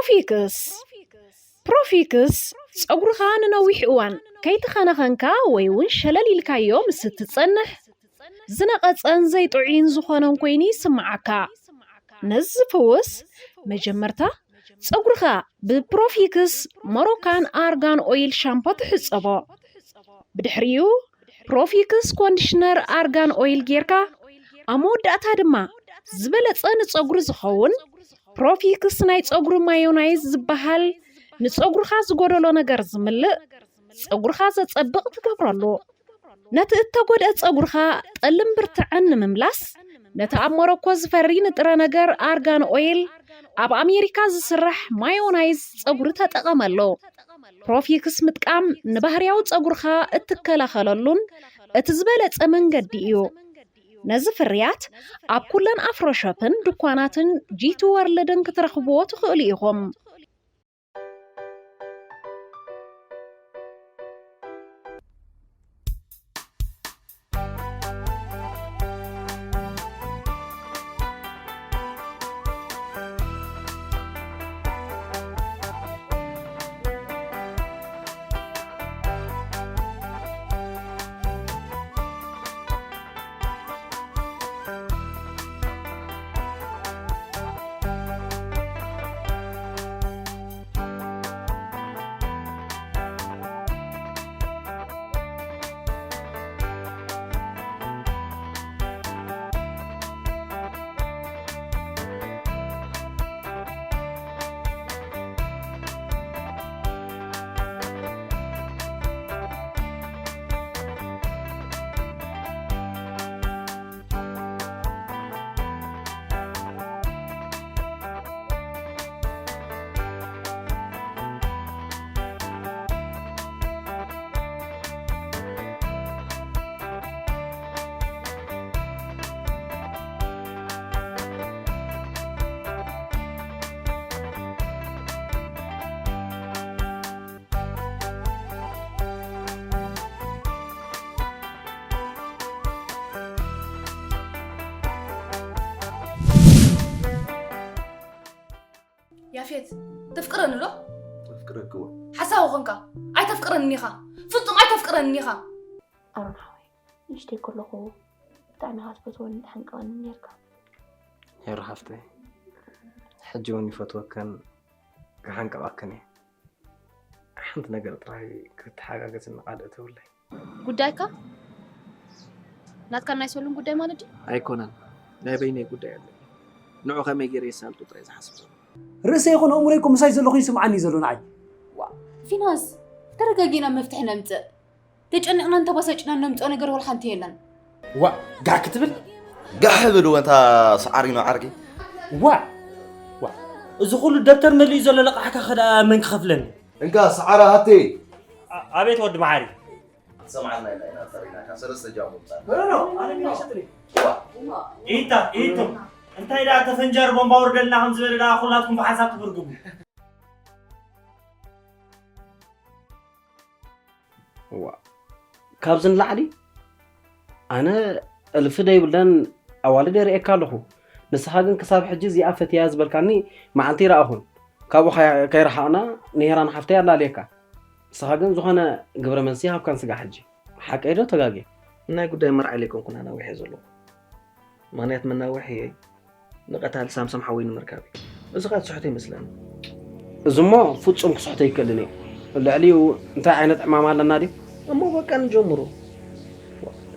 ፕሮፊክስ። ፕሮፊክስ ጸጉርኻ ንነዊሕ እዋን ከይተኸናኸንካ ወይ እውን ሸለል ኢልካዮ ምስ እትጸንሕ ዝነቐጸን ዘይጥዑይን ዝኾነን ኮይኑ ይስምዓካ። ነዚ ዝፍውስ መጀመርታ ጸጉርኻ ብፕሮፊክስ ሞሮካን ኣርጋን ኦይል ሻምፖ ትሕጸቦ። ብድሕሪኡ ፕሮፊክስ ኮንዲሽነር ኣርጋን ኦይል ጌርካ ኣብ መወዳእታ ድማ ዝበለጸ ንጸጉሪ ዝኸውን ፕሮፊክስ ናይ ጸጉሪ ማዮናይዝ ዝበሃል ንጸጉርኻ ዝጎደሎ ነገር ዝምልእ ጸጉርኻ ዘጸብቕ ትገብረሉ። ነቲ እተጎድአ ጸጉርኻ ጠልን ብርትዐን ንምምላስ ነቲ ኣብ ሞሮኮ ዝፈሪ ንጥረ ነገር ኣርጋን ኦይል ኣብ ኣሜሪካ ዝስራሕ ማዮናይዝ ጸጉሪ ተጠቐመሉ። ፕሮፊክስ ምጥቃም ንባህርያዊ ጸጉርኻ እትከላኸለሉን እቲ ዝበለጸ መንገዲ እዩ። ነዚ ፍርያት ኣብ ኩለን ኣፍሮሾፕን ድኳናትን ጂቲ ወርልድን ክትረኽብዎ ትኽእሉ ኢኹም። ያፌት፣ ተፍቅረኒ ዶ? ኣፍቅረኪ እወ። ሓሳዊ ኾንካ። ኣይተፍቅረንን ኢኻ። ፍጹም ኣይተፍቅረንን ኢኻ። ኣሮን ሓወይ፣ ንእሽተይ ከለኹ ብጣዕሚ ኢኻ ትፈትወንን ትሕንቀቐንን ኔርካ። ሄሩ ሓፍተይ፣ ሕጂ እውን ይፈትወክን ክሓንቀቐክን እየ። ሓንቲ ነገር ጥራይ ክትሓጋገዝኒ ቃል እተውለይ። ጉዳይካ? ናትካን ናይ ሰሉን ጉዳይ ማለት ድዩ? ኣይኮነን፣ ናይ በይነይ ጉዳይ ኣለኒ። ንዑ ከመይ ገይረ የሳልጦ ጥራይ ዝሓስብ ዘሎ። ርእሰይ ይኹን ኣእምሮይ እኮ ምሳይ ዘሎ ኮይኑ ይስምዓኒ እዩ ዘሎ ንዓይ። ዋ፣ ፊናስ፣ ተረጋጊና መፍትሒ ነምጽእ። ተጨኒቕናን ተባሳጭናን ነምጽኦ ነገር ወላ ሓንቲ የለን። ዋ፣ ጋዕ ክትብል? ጋሕ ብል ወንታ ሰዓሪኖ ዓርኪ። ዋ፣ ዋ፣ እዚ ኩሉ ደብተር መሊኡ ዘሎ ለቃሕካ ከ ደኣ መን ክኸፍለኒ? እንካ ሰዓራ ሃብተይ። ኣ-፣ ኣቤት ወዲ መሓሪ። ክትሰምዓና ኢና፣ ኢና ጸሪናካ ሰለስተ ጃምቦ ምጻእ። ኖ፣ ኖ፣ ኖ፣ ኣነ ግን ኣይሰጥን እየ። ዋ። ኢታ፣ ኢቱ። እንታይ ደኣ ተፈንጃር ቦምባ ውርደልና ከም ዝበለ ደኣ ኩላትኩም ብሓንሳብ ትብርግጉ። እዋ፣ ካብዚ ንላዕሊ ኣነ እልፊ ደይብለን ኣዋልድ የርእየካ ኣለኹ። ንስኻ ግን ክሳብ ሕጂ እዚኣ ፈትያ ዝበልካኒ መዓልቲ ይረኣኹን። ካብኡ ከይ-፣ ከይረሓቕና ንሄራን ሓፍተይ ኣላልየካ። ንስኻ ግን ዝኾነ ግብረ መልሲ ይሃብካን ስጋዕ ሕጂ። ሓቀይ ዶ ተጋግየ? ናይ ጉዳይ መርዓ ኢለ ኣይኮንኩን ኣናዊሐ ዘለኹ። ምኽንያት መናውሒ ንቐታሊ ሳምሶም ሓወይ ንምርካብ እዩ። እዚ ኸኣ ትስሕቶ ይመስለኒ። እዚ እሞ ፍጹም ክስሕቶ ኣይክእልን እየ። ልዕሊኡ እንታይ ዓይነት ዕማም ኣለና ድዩ? እሞ በቃ ንጀምሮ።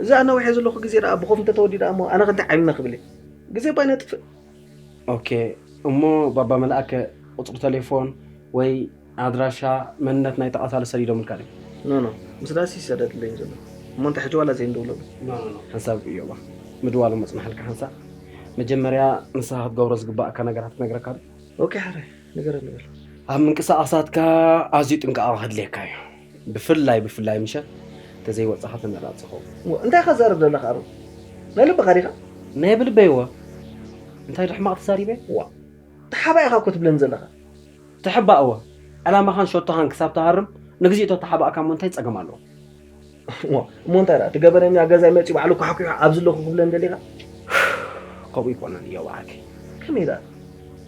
እዚ ኣናዊሐ ዘለኹ ግዜ ደኣ ብኾፍ እንተተወዲኡ ደኣ እሞ ኣነ ከ እንታይ ዓይንና ክብል እየ? ግዜ እባ ኣይነጥፍእ። ኦኬ፣ እሞ ባባ መልኣከ ቁጽሪ ተሌፎን ወይ ኣድራሻ መንነት ናይቲ ቀታሊ ሰዲዶምልካ ድዮም? ኖ፣ ኖ፣ ምስ ዳሲ ይሰደድለይ ዘሎ። እሞ እንታይ ሕጂ ዋላ ዘይንድውለሉ? ኖ፣ ኖ፣ ኖ። ሓንሳብ እዮባ፣ ምድዋሎም መጽናሕልካ ሓንሳብ። መጀመርያ ንስኻ ክትገብሮ ዝግባእካ ነገራት ክነግረካ ድዩ? ኦኬ፣ ሓራይ፣ ንገረኒ በል። ኣብ ምንቅስቓሳትካ ኣዝዩ ጥንቃቐ ከድልየካ እዩ። ብፍላይ፣ ብፍላይ ምሸት ተዘይወጻኻ ተመራጺ ኸውን። እሞ እንታይ ኢኻ ትዛረብ ዘለኻ ኣሮን? ናይ ልብኻ ዲኻ? ናይ ብልበይ እወ። እንታይ ዶ ሕማቕ ተዛሪበ? ዋ፣ ተሓባእ ኢኻ እኮ ትብለኒ ዘለኻ። ተሕባእ እወ። ዕላማኻን ሸቶኻን ክሳብ ትሃርም ንግዚኡ ተተሓባእካ እሞ እንታይ ጸገም ኣለዎ? ዋ፣ እሞ እንታይ ደኣ፣ እቲ ገበነኛ ገዛይ መጺኡ ባዕሉ ኳሕኲሑ ኣብዚ ኣለኹ ክብለኒ ደሊኻ? ከምኡ ኣይኮነን እዮብ ዓርከይ። ከመይ ደኣ?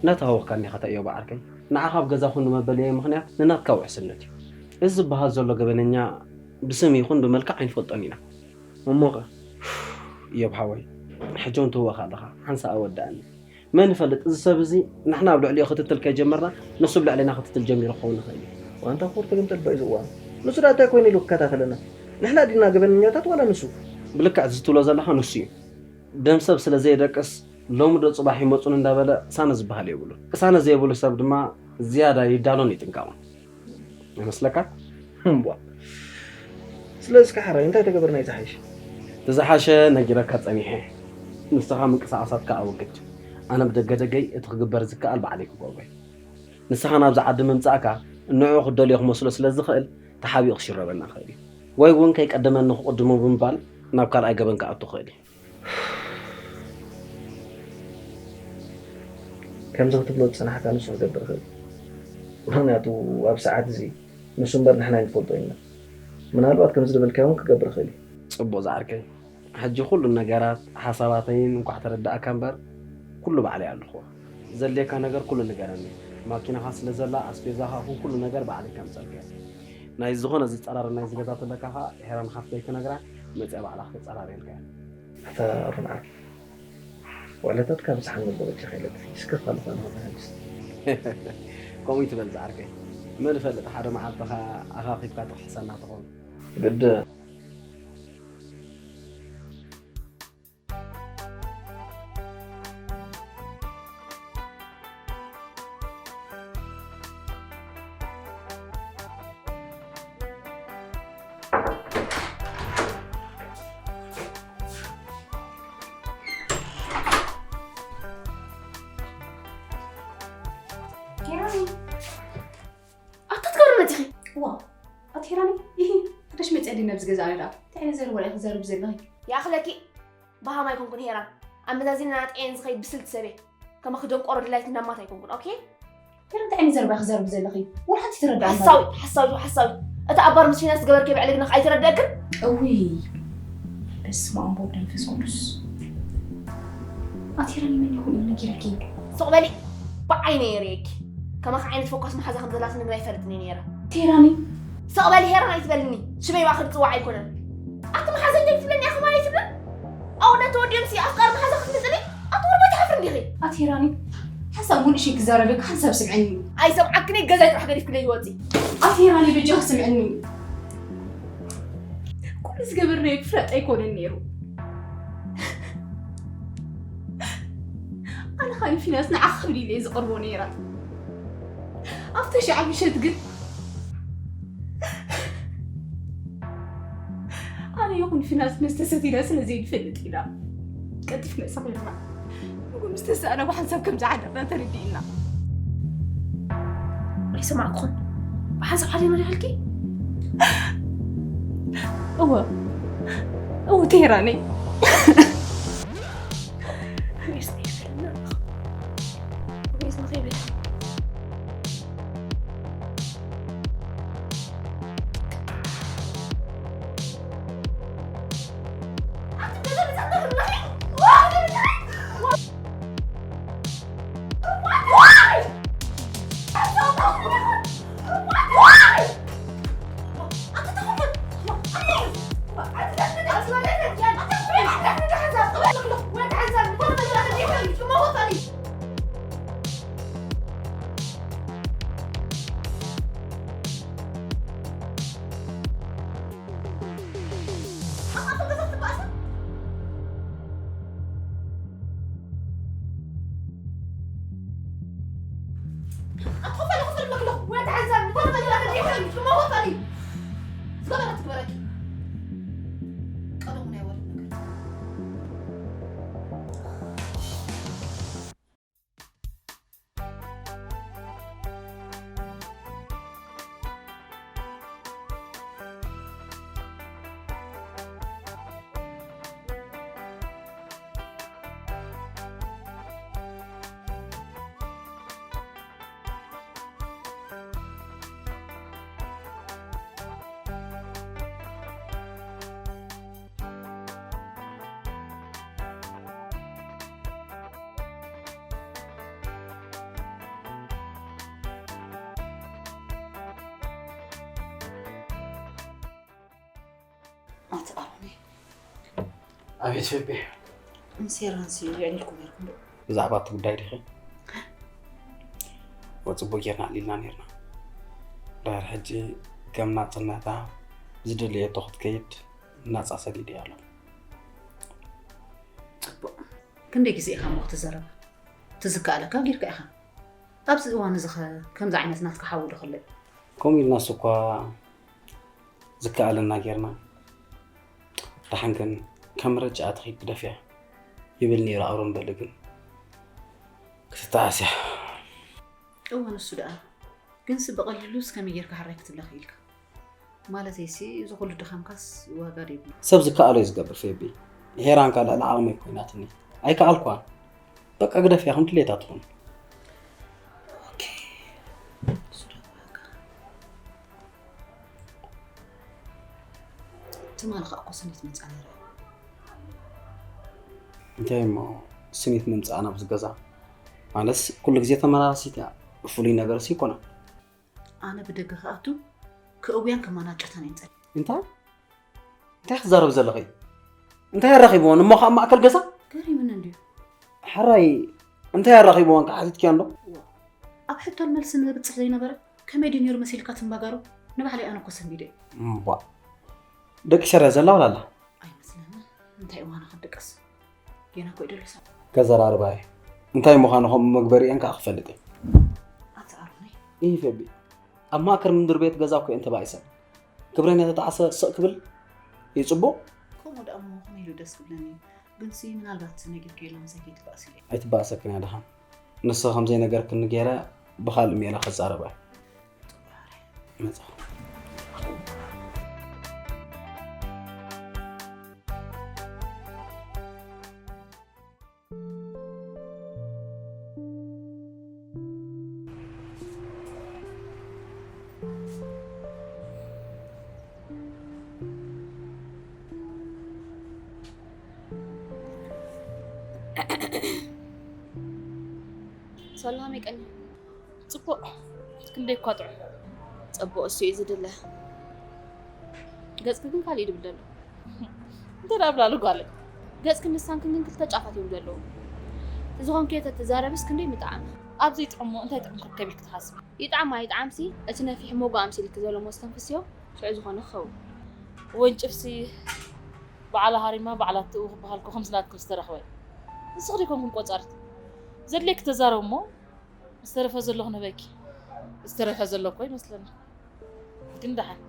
እናተሃወኽካኒ ኢኻ እታ እዮብ ዓርከይ። ንዓኻ ኣብ ገዛ ኩን መበለየ ምኽንያት ንናትካ ውሕስነት እዩ። እዚ ዝበሃል ዘሎ ገበነኛ ብስም ይኹን ብመልክዕ ኣይንፈልጦን ኢና። እሞኸ? እዮብ ሓወይ፣ ሕጂ እውን ትህወኽ ኣለኻ። ሓንሳእ ኣወዳእኒ። መን ይፈልጥ፣ እዚ ሰብ እዚ ንሕና ኣብ ልዕሊኡ ክትትል ከይጀመርና ንሱ ኣብ ልዕሌና ክትትል ጀሚሩ ክኸውን ይኽእል እዩ። ዋንታ ኮር ተገምጠል ባይ ዝዋን። ንሱ ዳ እንታይ ኮይኑ ኢሉ ክከታተለና? ንሕና ዲና ገበነኛታት ዋላ ንሱ? ብልክዕ እዚ ትብሎ ዘለኻ ንሱ እዩ። ደም ሰብ ስለ ዘየደቅስ ሎሚ ዶ ጽባሕ ይመጹን እንዳበለ ቅሳነ ዝበሃል የብሉን። ቅሳነ ዘየብሉ ሰብ ድማ ዝያዳ ይዳሎን ይጥንቀቕን። ይመስለካ? እምቧ። ስለዚ እስከ ሓራይ እንታይ ተገበርና እዩ ዝሓይሽ? እቲ ዝሓሸ ነጊረካ ጸኒሐ። ንስኻ ምንቅስቓሳትካ ኣወግድ። ኣነ ብደገ ደገይ እቲ ክግበር ዝከኣል ባዕለይ ክገብሮ እየ። ንስኻ ናብዚ ዓዲ ምምጻእካ ንዕኡ ክደልዮ ክመስሎ ስለ ዝኽእል ተሓቢኡ ክሽረበና ይኽእል እዩ። ወይ እውን ከይቀደመኒ ክቕድሞ ብምባል ናብ ካልኣይ ገበን ክኣቱ ይኽእል እዩ። ከምዚ ክትብሎ ዝጸናሕካ ንሱ ክገብር ይኽእል እዩ። ምኽንያቱ ኣብ ሰዓት እዚ ንሱ እምበር ንሕና ኣይንፈልጦ ኢና። ምናልባት ከምዚ ዝበልካዮ እውን ክገብር ይኽእል እዩ። ጽቡቕ ዝዓርከይ፣ ሕጂ ኩሉ ነገራት ሓሳባተይን እንኳዕ ተረዳእካ እምበር ኩሉ ባዕለይ ኣለኹ። ዘድልየካ ነገር ኩሉ ንገረኒ። ማኪናኻ ስለ ዘላ ኣስቤዛኻ ይኹን ኩሉ ነገር ባዕለይ ከምጸልካ እየ። ናይ ዝኾነ ዝጸራረብ ናይ ዝገዛ ተለካ ኸኣ ሄራን ሓፍተይ ክነግራ መጽያ ባዕላ ክተጸራርየልካ እያ። ኣታ ሩንዓር፣ ውዕለታትካ ብዝሓን መበለኪ ከይለጥፊ እስከ ካልእ ካልእ መሃንድስ። ከምኡ ይትበል ዝዓርከይ። መን ይፈልጥ ሓደ መዓልቲ ኸኣ ኣኻኺብካ ትኽሕሰና ትኸውን። ግድ። ሄራኒ፣ ኣታ ትገብሪ መፂኺ? ዋ፣ ኣቲ ሄራኒ፣ ይሂ፣ ክደሽ መፅያ ድዩ ነብዚ ገዛ ኣነ ደኣ? እንታይ ዓይነት ዘረባ ኢኺ ትዛረቢ ዘለኺ? ይኣኽለኪ፣ በሃም ኣይኮንኩን ሄራን። ኣመዛዚና ናጥዕየን ዝኸይድ ብስልቲ ሰብ እየ። ከማኺ ደንቆሮ ድላይት እንዳማት ኣይኮንኩን፣ ኦኬ? ሄራን፣ እንታይ ዓይነት ዘረባ ኢኺ ትዛረቢ ዘለኺ? ወላ ሓንቲ ትረዳእ ሓሳዊ፣ ሓሳዊ፣ ሓሳዊ። እቲ ኣብ ባር ምስ ፊናስ ዝገበርክዮ ብዕልግና ኣይተረደእክን? እውይ፣ በስመ ኣብ ወወልድ ወመንፈስ ቅዱስ። ኣቲ ሄራኒ፣ መን ይኹን እዩ ነጊረኪ? ሱቕ በሊ፣ ብዓይነ እየ ርእየኪ። ከማኺ ዓይነት ፈኳስ መሓዛ ከም ዘላትኒ ግን ኣይፈልጥን እየ ነይረ። ሄራኒ። ስቕ በሊ ሄራን ኣይትበልኒ። ሽመይ ብኣኺ ዝጽዋዕ ኣይኮነን። ኣቲ መሓዘኛ ኣይትብለኒ ኢኺ ማለት ይብለን? ኣወዳት ተወዲኦም ሲ ኣፍቃሪ መሓዛ ክትምጽኒ? ኣቲ ወርባይ ትሓፍሪ እንዲኺ። ኣቲ ሄራኒ፣ ሓንሳብ እውን እሺ ክዛረበኪ ሓንሳብ ስምዕኒ። ኣይሰምዓክን እየ፣ ገዛይ ጥራሕ ገዲፍክለይ ይወጺ። ኣቲ ሄራኒ፣ በጃኺ ስምዕኒ። ኩሉ ዝገበርናዮ ክፍለጥ ኣይኮነን ነይሩ። ኣነ ኸኣ ንፊናስ ንዓኺ ክብል ኢለ እየ ዝቕርቦ ነይረ። ኣብታ ሻዕ ምሸት ግን ኣነ ይኹን ፊናስ መስተ ሰቲና ስለ ዘይንፈልጥ ኢና ቀልጢፍና ሰኺርና። ምግቢ ምስ ተሳእና ብሓንሳብ ከም ዝዓደርና ተረዲእና። ኣይሰማዕኩኹን። ብሓንሳብ ዓዲና ዶ ኢልኪ? እወ። እወ፣ ቴህራነይ። ኣቲ ኣሮኒ። ኣቤት ፌቤ። ምስ ሄራንሲ የዕሊልኩም ነርኩም ዶ? ብዛዕባ እቲ ጉዳይ ዲኺ? ወ ጽቡቅ ጌርና ኣዕሊልና ነርና። ድሕር ሕጂ ከም ናጽነታ ዝደለየቶ ክትከይድ ናጻ ሰዲድ ኣሎ። ጽቡቅ። ክንደይ ግዜ ኢኻ እሞ ክትዘረባ? ትዝከኣለካ ጌርካ ኢኻ። ኣብዚ እዋን እዚ ኸ ከምዚ ዓይነት ናትካ ሓዊ ዶ ከሎ እዩ? ከምኡ ኢልናስ እኳ ዝከኣለና ጌርና። ደሓን ግን ከም ምርጫ ትኺድ ግደፍያ ይብል ነይሩ ኣሮን በሊ ግን ክትተኣስያ። እወ ንሱ ደኣ ግንሲ ብቐሊሉስ ከመይ ጌርካ ሕራይ ክትብላ ክኢልካ? ማለተይሲ እዚ ኩሉ ድኻምካስ ዋጋ ዶ ይብሉ? ሰብ ዝከኣሎ እዩ ዝገብር ፌቢ። ሄራን ከኣ ልዕሊ ዓቕመይ ኮይናትኒ። ኣይከኣልኳን። በቃ ግደፍያ ከም ድሌታ ትኹን። ኦኬ። እሱ ደኣ ዋጋ። ትማሊ ከኣ እኮ ስኒት መጻ ነይረ። እንታይ እሞ ስኒት ምምጻእ ናብዚ ገዛ? ማለትስ ኩሉ ግዜ ተመላላሲት እያ። ፍሉይ ነገርስ ኣይኮነን። ኣነ ብደገ ክኣቱ ክእውያን ከማናጨታን እየ ዝጸንሕ። እንታይ እንታይ ክትዛረብ ዘለኺ? እንታይ ኣራኺብዎን እሞ ካብ ማእከል ገዛ? ገሪምኒ እንድዩ። ሕራይ እንታይ ኣራኺብዎን ክሓቲትክያ እንዶ? ኣብ ሕቶን መልስን ዘብጽሕ ዘይነበረ ከመይ ድዩ ነይሩ መሲልካ ትምባጋሩ? ንባዕለይ ኣነ እኮ ሰንቢደ እየ። እምቧ ደቂሰ ድያ ዘላ ዋላ ኣላ? ኣይመስለንን። እንታይ እዋና ክድቅስ? ጌና እኮ ይደልሳ። ከዘራርባ እየ። እንታይ ምዃኑ ከምኡ መግበሪኤን ከዓ ክፈልጥ እየ። ኣቲ ኣሮነይ። ኢሂ ፌቢ፣ ኣብ ማእከል ምድሪ ቤት ገዛ እኮ እየን ተባኢሰን። ክብረን እያ ተጣዕሰ ስቕ ክብል እዩ ጽቡቕ? ከምኡ ደኣ እሞ ከመይ ኢሉ ደስ ክብለኒ እዩ። ግንሲ ምናልባት ነጊርክዮ ኢሎም ዘይከይትባእስለይ። ኣይትባእሰክን እያ ደሓን። ንሳ ከም ዘይነገርክኒ ገይረ ብኻልእ ሜላ ክዛረባ እየ። መጻኹ። ሰላም ይቀኒ። ጽቡቕ። ክንደይ እኳ ጥዑም። ጽቡቕ እሱ እዩ ዝድለ። ገጽኪ ግን ካልእ እዩ ድብል ዘሎ። እንታይ ደኣ ብላሉ ጓለይ? ገጽክን ልሳንክን ግን ክልተ ጫፋት እዮም ዘለዉ። ዝኾንክዮ ተትዛረብስ ክንደይ ምጠዓመ። ኣብ ዘይጥዕሞ እንታይ ጥዑም ክርከብ ኢልኪ ትሓስቢ? ይጥዓም ኣይጥዓምሲ እቲ ነፊሑ ሞጎ ኣምሲልኪ ዘሎ እሞ ዝተንፍስዮ ሽዑ ዝኾነ ክኸውን። ወንጭፍሲ ባዕላ ሃሪማ ባዕላ ትእዊ ክበሃል እኮ ከምዚ ናትኩም ዝተረኽበ። ንስኺ ዲኮንኩም ቆጻሪት? ዘድልየኪ ተዛረቢ እሞ ዝተረፈ ዘሎ ክነበኪ። ዝተረፈ ዘሎ እኮ ይመስለኒ። ግን ደሓን።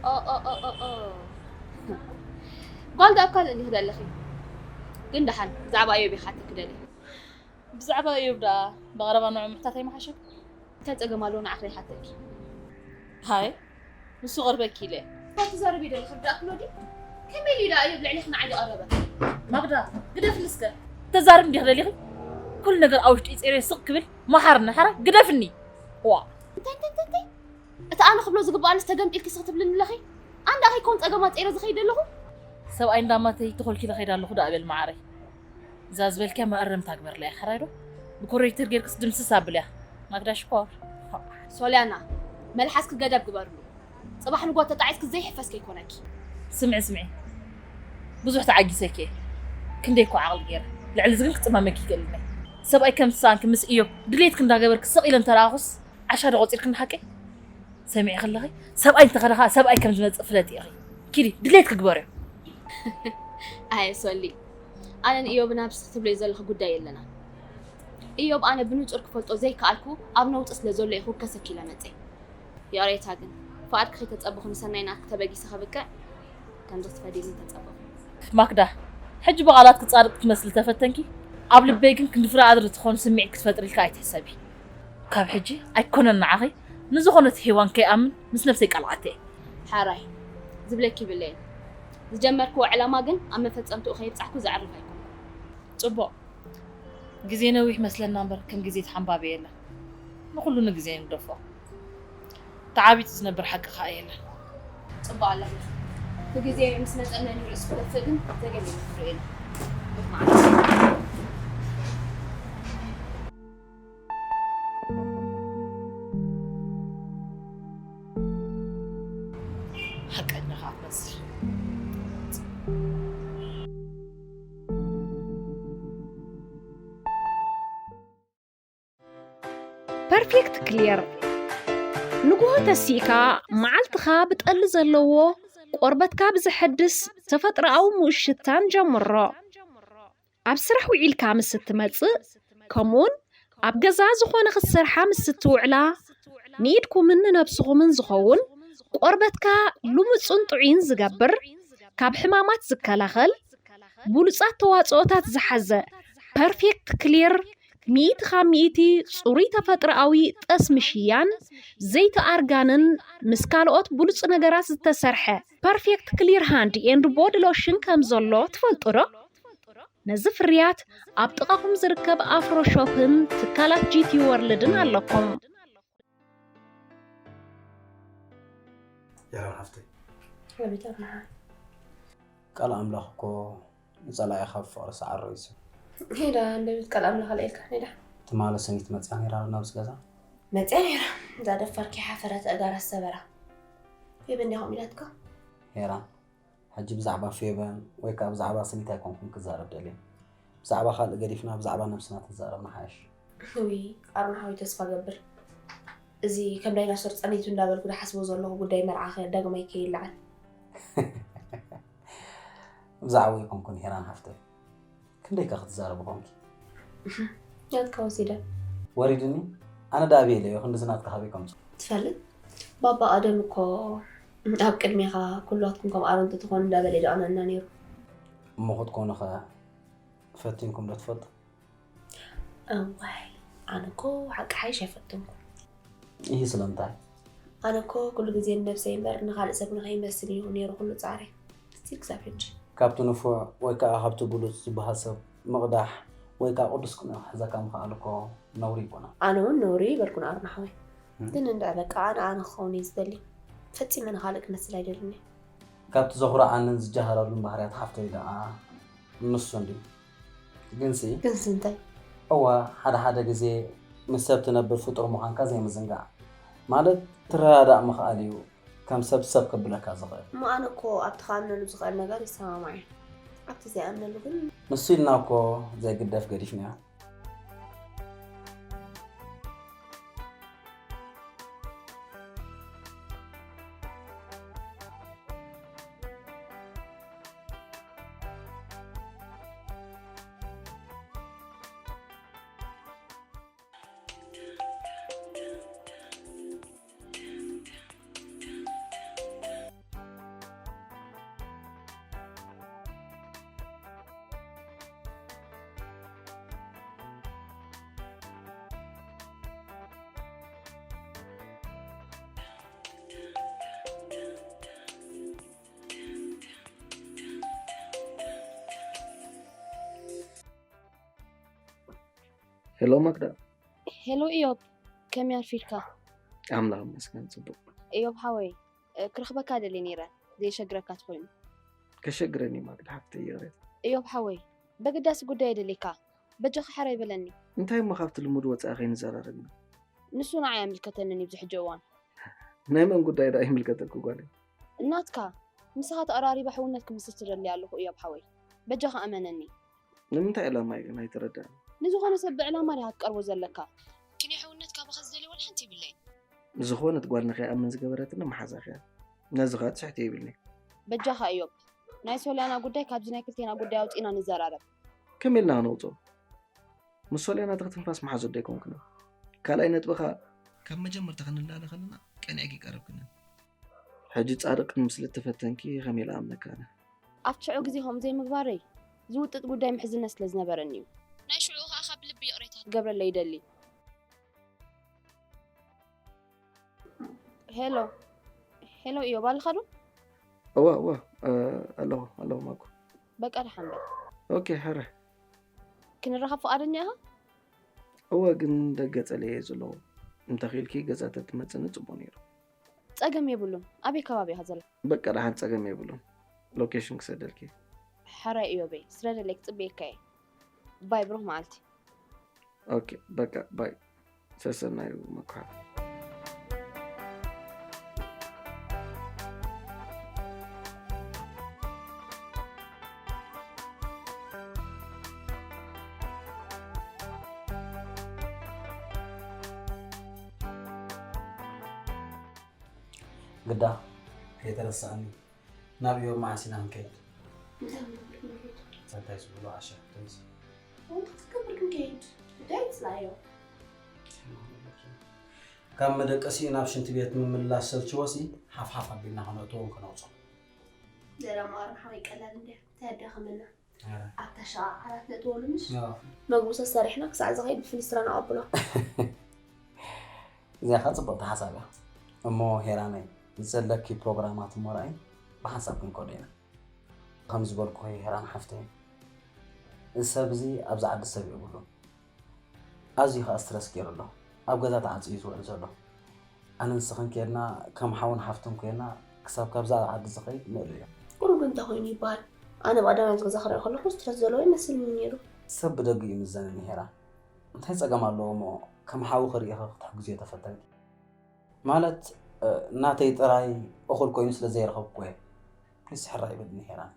ኦ፣ ኦ፣ ኦ፣ ኦ፣ ኦ። ጓል ደኣ ኣብ ካልእ እንዲኺ ዘለኺ። ግን ደሓን፣ ብዛዕባ እዮብ ይሓተኪ ደልየ። ብዛዕባ እዮብ ደኣ ብቐረባ ንዑ ምሕታት ኣይምሓሸን? እንታይ ጸገም ኣለዎ ንዓኺ ዘይሓተኪ? ሃይ፣ ንሱ ቀርበኪ ኢለ። እንታይ ትዛረቢ ዘለኺ ርዳእኪ ዶ ድዩ? ከመይ ኢሉ ኢላ እዮብ ልዕሌኺ ንዓይ ዝቐረበ? ማግዳ፣ ግደፍኒ እስከ። ተዛርብ እንዲኺ ደሊኺ? ኩሉ ነገር ኣብ ውሽጢ ጸይረ ስቕ ክብል መሓርኒ፣ ሓራ ግደፍኒ። ዋ። እንታይ፣ እንታይ፣ እንታይ፣ እንታይ? እቲ ኣነ ክብሎ ዝግብኣንስ ተገምጢልኪ ስኽ ትብልኒ ኣለኺ? ኣንዳ ከይኮን ጸገማት ጸይረ ዝኸይድ ዘለኹ? ሰብኣይ እንዳማተይ ተኾልኪለ ከይደ ኣለኹ ደኣ በል መዓረይ። እዛ ዝበልክያ መኣረምታ ግበርላ ኢኻ፣ ሕራይ ዶ? ብኮሬክተር ጌርክስ ድምስስ ኣብልያ። ማግዳ ሽኮር። ሶልያና፣ መልሓስኪ ገደብ ግበርሉ። ጽባሕ ንግሆ ተጣዒስኪ ዘይሕፈስ ከይኮነኪ። ስምዒ፣ ስምዒ። ብዙሕ ተዓጊሰኪ እየ። ክንደይ እኮ ዓቕሊ ገይረ። ልዕሊ እዚ ግን ክጽመመኪ ይክእልኒ። ሰብኣይ ከም ዝሰኣንኪ ምስ እዮብ ድሌትኪ እንዳገበርኪ ስቕ ኢለ እንተረኣኹስ ዓሻ ዶ ቆጺርክኒ ሓቀይ? ሰሚዕኪ ኣለኺ? ሰብኣይ እንተኸደ ኸኣ ሰብኣይ ከም ዝመጽእ ፍለጢ ኢኺ። ኪዲ ድሌትኪ ግበርዮ። ኣየ ሶሊ፣ ኣነን እዮብን ኣብዚ ክትብለይ ዘለኺ ጉዳይ የለናን። እዮብ ኣነ ብንጹር ክፈልጦ ዘይከኣልኩ ኣብ ነውጺ ስለ ዘሎ እየ ክውከሰኪ ኢለ መጽየ። ይቕሬታ ግን፣ ፍቓድኪ ከይተጸበኹ ንሰናይ ናትኪ ተበጊሰ ከብቅዕ፣ ከምዚ ክትፈድይኒ ተጸበኹ። ማክዳ፣ ሕጂ ብቓላት ክጻድቕ ክትመስሊ ተፈተንኪ፣ ኣብ ልበይ ግን ክንዲ ፍረ ኣድሪ ትኾን ስምዒት ክትፈጥሪ ኢልካ ኣይትሕሰቢ። ካብ ሕጂ ኣይኮነን ንዓኺ ንዝኾነት ሄዋን ከይኣምን ምስ ነብሰይ ቃል ኣትየ። ሕራይ ዝብለኪ ይብለየን። ዝጀመርክዎ ዕላማ ግን ኣብ መፈጸምትኡ ከየብጻሕኩ ዘዕርፍ ኣይኮንኩን። ጽቡቕ። ግዜ ነዊሕ መስለና እምበር ከም ግዜ ተሓንባቢ የለን። ንኹሉ ንግዜ ንግደፎ። ተዓቢጡ ዝነብር ሓቂ ከኣ የለን። ጽቡቕ ኣለኺ። እቲ ግዜ ምስ መጸ መን እዩ ርእሱ ክደፍእ ግን ዘገምየና ክንሪኦ ኢና። ሩህ መዓልቲ። ሓቀኛ ከኣ ትመስል። ፐርፌክት ክሊር። ንግሆ ተሲእካ መዓልትኻ ብጠሊ ዘለዎ ቆርበትካ ብዘሐድስ ተፈጥሮኣዊ ምኡሽታን ጀምሮ። ኣብ ስራሕ ውዒልካ ምስ እትመጽእ፣ ከምኡውን ኣብ ገዛ ዝኾነ ክትሰርሓ ምስ እትውዕላ፣ ንኢድኩምን ንነብስኹምን ዝኸውን ቆርበትካ ልሙጽን ጥዑይን ዝገብር፣ ካብ ሕማማት ዝከላኸል፣ ብሉጻት ተዋጽኦታት ዝሓዘ ፐርፌክት ክሊር፣ ሚእቲ ካብ ሚእቲ ጽሩይ ተፈጥሮኣዊ ጠስሚ ሽያን ዘይቲ ኣርጋንን ምስ ካልኦት ብሉጽ ነገራት ዝተሰርሐ ፐርፌክት ክሊር ሃንድ ኤንድ ቦዲ ሎሽን ከም ዘሎ ትፈልጡ ዶ? ነዚ ፍርያት ኣብ ጥቓኹም ዝርከብ ኣፍሮ ሾፕን ትካላት ጂቲ ወርልድን ኣለኩም። የራን ሓፍተይ፣ ኣቤት ኣርማሓ ቃል ኣምላኽ እኮ ንጸላኢ ካብ ፍቕሪ ሰዓሮ እዩ። ሄዳ እንደቤት ቃል ኣምላኽ ኣልኤልካ ሄዳ ትማሊ ሰኒት መጽያ ነይራ ዶ ናብዚ ገዛ? መጽያ ነይራ። እዛ ደፋር ከይሓፈረት ኣእጋራ ዝሰበራ። ፌበን ዲያ ከምኡ ኢላትካ? ሄራን፣ ሕጂ ብዛዕባ ፌበን ወይ ከኣ ብዛዕባ ሰኒት ኣይኮንኩን ክዛረብ ደልየ። ብዛዕባ ካልእ ገዲፍና ብዛዕባ ነብስና ተዛረብና ሓይሽ። ውይ ኣርማሓ ወይ ተስፋ ገብር። እዚ ከም ዳይናሶር ጸኒቱ እንዳበልኩ ዝሓስቦ ዘለኹ ጉዳይ መርዓኸ ዳግማይ ከይለዓል። ብዛዕባ ኣይኮንኩን ሄራን ሓፍተይ። ክንደይ ከ ክትዛረቢ ኮንኪ? ናትካ ወሲደ። ወሪድኒ? ኣነ ደኣ ኣበይ ኢለዮ ክንድዚ ናትካ ካበይ ከምጽእ? ትፈልጥ ባባ ኣደም እኮ ኣብ ቅድሜኻ ኩላትኩም ከም ኣሮን ተትኾኑ እንዳበለ ይደቕነና ነይሩ። እሞ ክትኮኑ ከ ፈቲንኩም ዶ ትፈልጡ? እዋይ ኣነ እኮ ሓቂ ሓይሽ ኣይፈተንኩ። ይህ ስለምንታይ? ኣነ እኮ ኩሉ ግዜ ንነብሰይ እምበር ንኻልእ ሰብ ንኸይመስል እዩ ነይሩ ኩሉ ጻዕረይ። ስቲል ክሳብ ሕጂ። ካብቲ ንፉዕ ወይ ከዓ ካብቲ ብሉፅ ዝበሃል ሰብ ምቕዳሕ ወይ ከዓ ቅዱስ ቅንዕ ክሕዘካ ምኽኣል እኮ ነውሪ ይኮና። ኣነ እውን ነውሪ ይበልኩን ኣርናሕወይ። ግን እንድዕ በቃ ኣነ ኣነ ክኸውን እየ ዝደሊ። ፈጺመ ንኻልእ ክመስል ኣይደልን እየ። ካብቲ ዘኹርዓንን ዝጀሃረሉን ባህርያት ሓፍተይ ደኣ ንሱ እንድዩ። ግንሲ ግንሲ እንታይ? እዋ ሓደ ሓደ ግዜ ምስ ሰብ ትነብር ፍጡር ምዃንካ ዘይምዝንጋዕ ማለት ትረዳዳእ ምኽኣል እዩ ከም ሰብ ሰብ ከብለካ ዝኽእል። እሞ ኣነ እኮ ኣብቲ ክኣምነሉ ዝኽእል ነገር ይሰማማዕ እየ። ኣብቲ ዘይኣምነሉ ግን ንሱ ኢልና እኮ ዘይግደፍ ገዲፍናዮ። ሄሎ ማክዳ። ሄሎ ኢዮብ፣ ከመይ ኣርፊድካ? ኣምላኽ ይመስገን ጽቡቕ። ኢዮብ ሓወይ፣ ክረኽበካ ደልየ ነይረ፣ ዘየሸግረካ ተኾይኑ። ከሸግረኒ ማክዳ ሓፍተይ ይቕሬታ። ኢዮብ ሓወይ፣ በገዳሲ ጉዳይ የደልየካ፣ በጃኻ ሕራይ በለኒ። እንታይ እሞ ካብቲ ልሙድ ወጻኢ ከይንዘራረብ ኢና? ንሱ ንዓይ ኣይምልከተንን እዩ ኣብዚ ሕጂ እዋን። ናይ መን ጉዳይ ደኣ ይምልከተኪ ጓለይ? ናትካ፣ ምሳኻ ተቐራሪበ ሕውነት ክምስርት እደሊ ኣለኹ ኢዮብ ሓወይ፣ በጃኻ እመነኒ። ንምንታይ ዕላማ እዩ ግን ኣይተረዳእን። ንዝኾነ ሰብ ብዕላማ ዲኻ ክትቀርቦ ዘለካ? ግን ሕውነት ካባኻ ዝደልዮ ዋላ ሓንቲ የብለይን። ዝኾነት ጓል ንኸይኣምን ዝገበረትኒ መሓዛኺ እያ። ነዚ ኸኣ ትስሕቲ የብልኒ። በጃኻ እዮብ፣ ናይ ሶልያና ጉዳይ ካብዚ ናይ ክልቴና ጉዳይ ኣውጺእና ንዘራረብ። ከመይ ኢልና ክነውጽኦ? ምስ ሶልያና ትኽትንፋስ መሓዙት ዶ ኣይኮንኩን? ካልኣይ ነጥቢ ኸኣ ካብ መጀመርታ ክንላለ ከለና ቀኒዕኪ ቀረብክኒ። ሕጂ ጻድቕ ክትምስሊ እተፈተንኪ ከመይ ኢለ ኣምነካ ኣነ? ኣብቲ ሽዑ ግዜ ከምኡ ዘይምግባረይ ዝውጥጥ ጉዳይ ምሕዝነት ስለ ዝነበረኒ እዩ። ናይ ሽዑ ኸኣ ካብ ልቢ ይቕሬታ ክገብረለይ ይደሊ። ሄሎ ሄሎ፣ እዮብ ኣለኻ ዶ? እወ እወ፣ ኣለኹ ኣለኹ ማኩ። በቃ ደሓን በል። ኦኬ ሕረ። ክንራኸብ ፍቓደኛ ኢኻ? እወ ግን ደገ ጸሊኤ እየ ዘለኹ። እንተኺኢልኪ ገዛ ተትመጽኒ ጽቡቕ ነይሩ። ጸገም የብሉን። ኣበይ ከባቢ ኢኻ ዘለኻ? በቃ ደሓን ጸገም የብሉን። ሎኬሽን ክሰደልኪ። ሕራይ እዮበይ፣ ስደደለይ ክጽበየካ እየ። ባይ ብሩኽ መዓልቲ። ኦኬ በቃ ባይ። ሰሰናዩ መኩሓል። ግዳ ከይተረስኣኒ፣ ናብ እዮም መዓስ ኢና ክንከይድ? እንታይ ክትገብር ክንከይድ? እንታይ ዝብሎ ዓሻ ክትምስ? እንታይ ክትገብር ክንከይድ? ጉዳይ ጽላዮ። ካብ መደቀሲኡ ናብ ሽንቲ ቤት ምምላስ ሰልችዎሲ፣ ሓፍሓፍ ኣቢልና ከነእትዎን ከነውፅኦ። ዘላ ማርም ሓቂ ቀላል እንድያ። እንታይ ኣዳኸመና? ኣረ። ኣብታ ሸቓ ዓራት ነእትወሉ ምሽ? ኣዎ። መግቡ ሰሪሕና ክሳዕ ዝኸይድ ብፍልስትራ ነቐብሎ። እዚኣ ኸዓ ጽብቕቲ ሓሳብ እያ። እሞ ሄራነይ፣ ዘለኪ ፕሮግራማት እሞ ርኣይ፣ ብሓንሳብ ክንከዶ ኢና። ከም ዝበልኩኺ ሄራን ሓፍተይ፣ እዚ ሰብ እዚ ኣብዚ ዓዲ ሰብ የብሉን። ኣዝዩ ኸኣ ስትረስ ገይሩ ኣሎ። ኣብ ገዛ ተዓጽዩ እዩ ዝውዕል ዘሎ። ኣነ ንስኽን ኬድና ከም ሓውን ሓፍትን ኮይና ክሳብ ካብዛ ዓዲ ዝኸይድ ምእሉ እዩ። ቁሩብ እንታይ ኮይኑ ይበሃል? ኣነ ብቐዳማይ ገዛ ክሪኦ ከለኹ ስትረስ ዘለዎ ይመስልኒ ነይሩ። ሰብ ብደጊኡ ይምዘነኒ ሄራን። እንታይ ጸገም ኣለዎ እሞ ከም ሓውኺ ርኢኺ ክትሕግዝዮ ተፈተንኪ? ማለት፣ እ፣ ናተይ ጥራይ እኹል ኮይኑ ስለ ዘይረኸብኩዎ እየ። ፕሊስ ሕራይ በልኒ ሄራን።